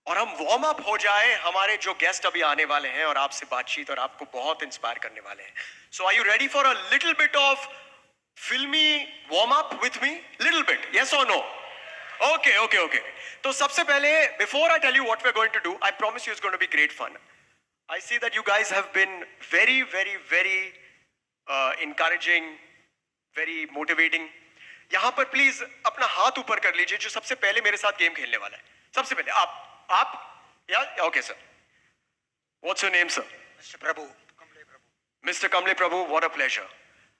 और हम warm up हो जाए हमारे जो गेस्ट अभी आने वाले हैं और आपसे बातचीत और आपको बहुत इंस्पायर करने वाले हैं। So are you ready for a little bit of filmy warm up with me? Little bit, yes और नो? ओके ओके ओके, तो सबसे पहले before I tell you what we are going to do, I promise you it's going to be great fun. I see that you guys have been very very very encouraging, very motivating. यहां पर please अपना हाथ ऊपर कर लीजिए जो सबसे पहले मेरे साथ गेम खेलने वाला है। सबसे पहले आप या okay sir, what's your name sir? Mister Prabhu, Kamle Prabhu. Mister Kamle Prabhu, what a pleasure.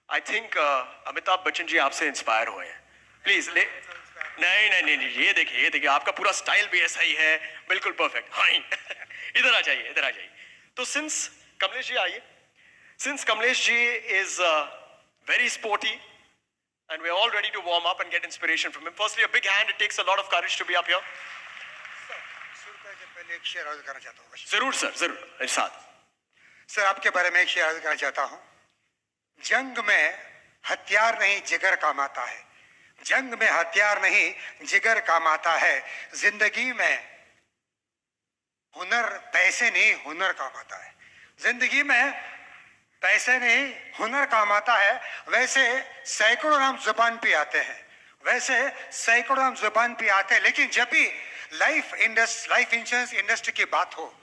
I think Amitabh Bachchan ji आपसे इंस्पायर हुए हैं। प्लीज ले, नहीं नहीं नहीं नहीं, ये देखिए, ये देखिए, आपका पूरा स्टाइल भी ऐसा ही है, बिल्कुल परफेक्ट। हाँ, इधर आ जाइए, इधर आ जाइए। तो सिंस कमलेश जी आइए, since Kamlesh ji is very sporty and we are all ready to warm up and get inspiration from him. Firstly, a big hand. It takes a lot of courage to be up here. शुरू करने से पहले एक शेर अर्ज करना चाहता हूँ। जरूर सर, जरूर, इरशाद। सर, आपके बारे में एक शेर अर्ज करना चाहता हूँ। जंग में हथियार नहीं जिगर काम आता है, जंग में हथियार नहीं जिगर काम आता है, जिंदगी में हुनर पैसे नहीं हुनर काम आता है, जिंदगी में पैसे नहीं हुनर काम आता है। वैसे सैकड़ों नाम जुबान पे आते हैं, वैसे सैकड़ों नाम जुबान पे आते हैं, लेकिन जब भी लाइफ इंश्योरेंस इंडस्ट्री की बात हो,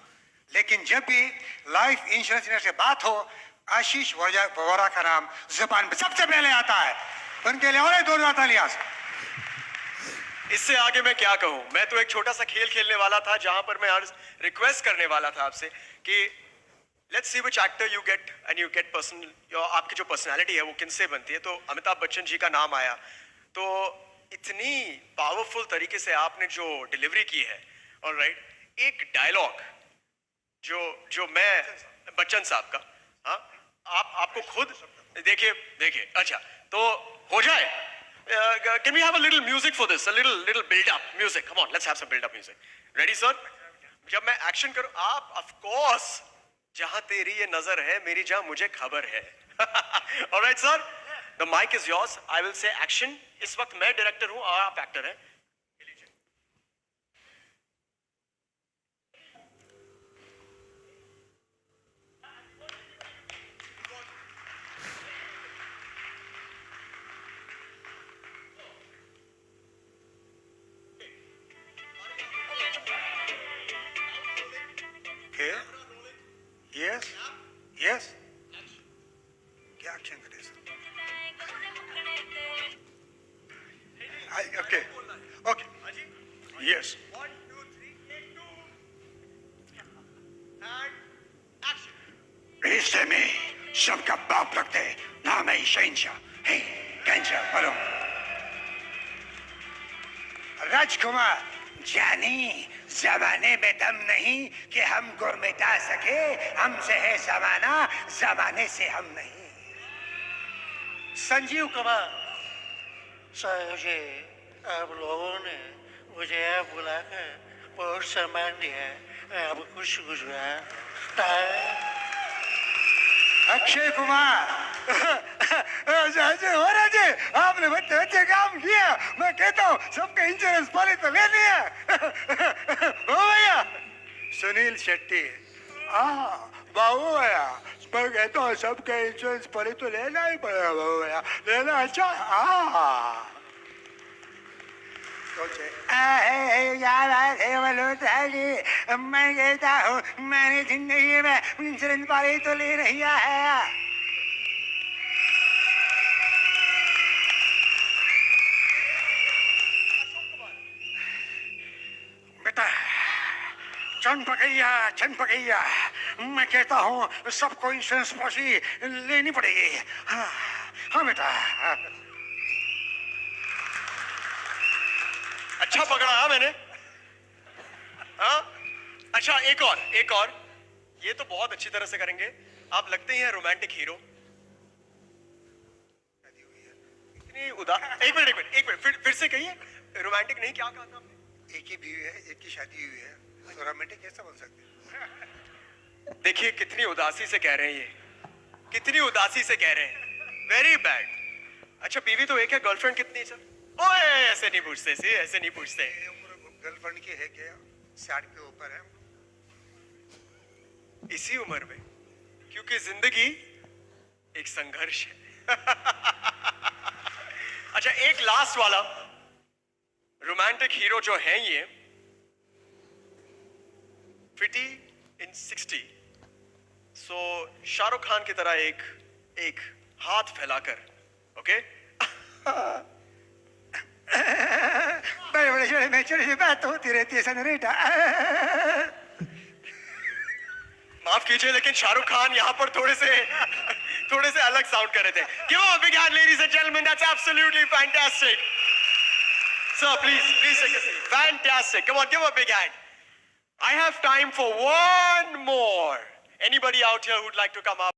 लेकिन जब भी लाइफ इंश्योरेंस इंडस्ट्री की बात हो, आशीष वोरा का नाम जुबान पे सबसे पहले आता है। उनके लिए और एक दो तालियां। इससे आगे मैं क्या कहूं, मैं तो एक छोटा सा खेल खेलने वाला था जहां पर मैं अर्ज रिक्वेस्ट करने वाला था आपसे कि let's see which actor you get and you get personal, आपकी जो पर्सनालिटी है वो किनसे बनती है। तो अमिताभ बच्चन जी का नाम आया, तो इतनी पावरफुल तरीके से आपने जो डिलीवरी की है, ऑलराइट, एक डायलॉग जो मैं बच्चन साहब का, हाँ, आपको खुद देखिए, देखिए, अच्छा तो हो जाए। Can we have a little music for this? A little build up music. Come on, let's have some build up music. Ready, sir? जब मैं एक्शन करूं, आप ऑफ कोर्स, जहां तेरी ये नजर है मेरी जहां मुझे खबर है। Alright sir, the mic is yours. I will say action. इस वक्त मैं डायरेक्टर हूं और आप एक्टर हैं। Yes, yes. क्या एक्शन करें sir? Okay, okay. Yes. 1, 2, 3, take 2. And action. रिश्ते में सबका बाप लगते, नाम है शहंशाह। हे, कैंसर, बोलो। राजकुमार जानी, जमाने में दम नहीं कि हम गुर मिटा सके, हमसे है जमाना, जमाने से हम नहीं। संजीव कुमार। सर जी, आप लोगों ने मुझे यहाँ बुलाकर बहुत सम्मान दिया, अब कुछ गुजरा। अक्षय कुमार। हो राजे, आपने बच्चे बच्चे काम किया। मैं कहता हूँ सबका इंश्योरेंस पॉलिसी तो ले लिया। हो भैया। सुनील शेट्टी। हाँ बाबू भैया, मैं कहता हूँ सबका इंश्योरेंस पॉलिसी तो लेना ही पड़ेगा बाबू भैया, लेना। अच्छा हाँ मैं कहता हूँ मैंने जिंदगी में इंश्योरेंस पॉलिसी तो ले रही है। बेटा चंपकैया, चंपकैया, मैं कहता हूँ सबको इंश्योरेंस पॉलिसी लेनी पड़ेगी। हाँ हाँ बेटा। अच्छा पकड़ा हाँ मैंने। हाँ अच्छा, एक और, एक और, ये तो बहुत अच्छी तरह से करेंगे आप, लगते ही हैं रोमांटिक हीरो। इतनी उदास, एक मिनट, एक मिनट, एक मिनट, फिर से कहिए, रोमांटिक नहीं, क्या कहा था आपने? एक ही बीवी है, एक ही शादी हुई है, तो रोमांटिक कैसे बन सकते हैं? देखिए कितनी उदासी से कह रहे हैं ये, कितनी उदासी से कह रहे हैं, वेरी बैड। अच्छा बीवी तो एक है, गर्लफ्रेंड कितनी है सर? ओए ऐसे नहीं पूछते, ऐसे नहीं पूछते। ये उम्र गर्लफ्रेंड की है क्या? 60 के ऊपर है। इसी उम्र में, क्योंकि जिंदगी एक संघर्ष है। अच्छा, एक लास्ट वाला। रोमांटिक हीरो जो है, ये फिटी इन 60, सो शाहरुख खान की तरह एक एक हाथ फैलाकर, ओके? बड़े बड़े छोटे में छोटी सी बात होती रहती है सेनोरिटा। माफ कीजिए, लेकिन शाहरुख खान यहाँ पर थोड़े से अलग साउंड कर रहे थे। Give a big hand, ladies and gentlemen. That's absolutely fantastic. Sir, please, please take a seat. Fantastic. Come on, give a big hand. I have time for one more. Anybody out here who'd like to come up?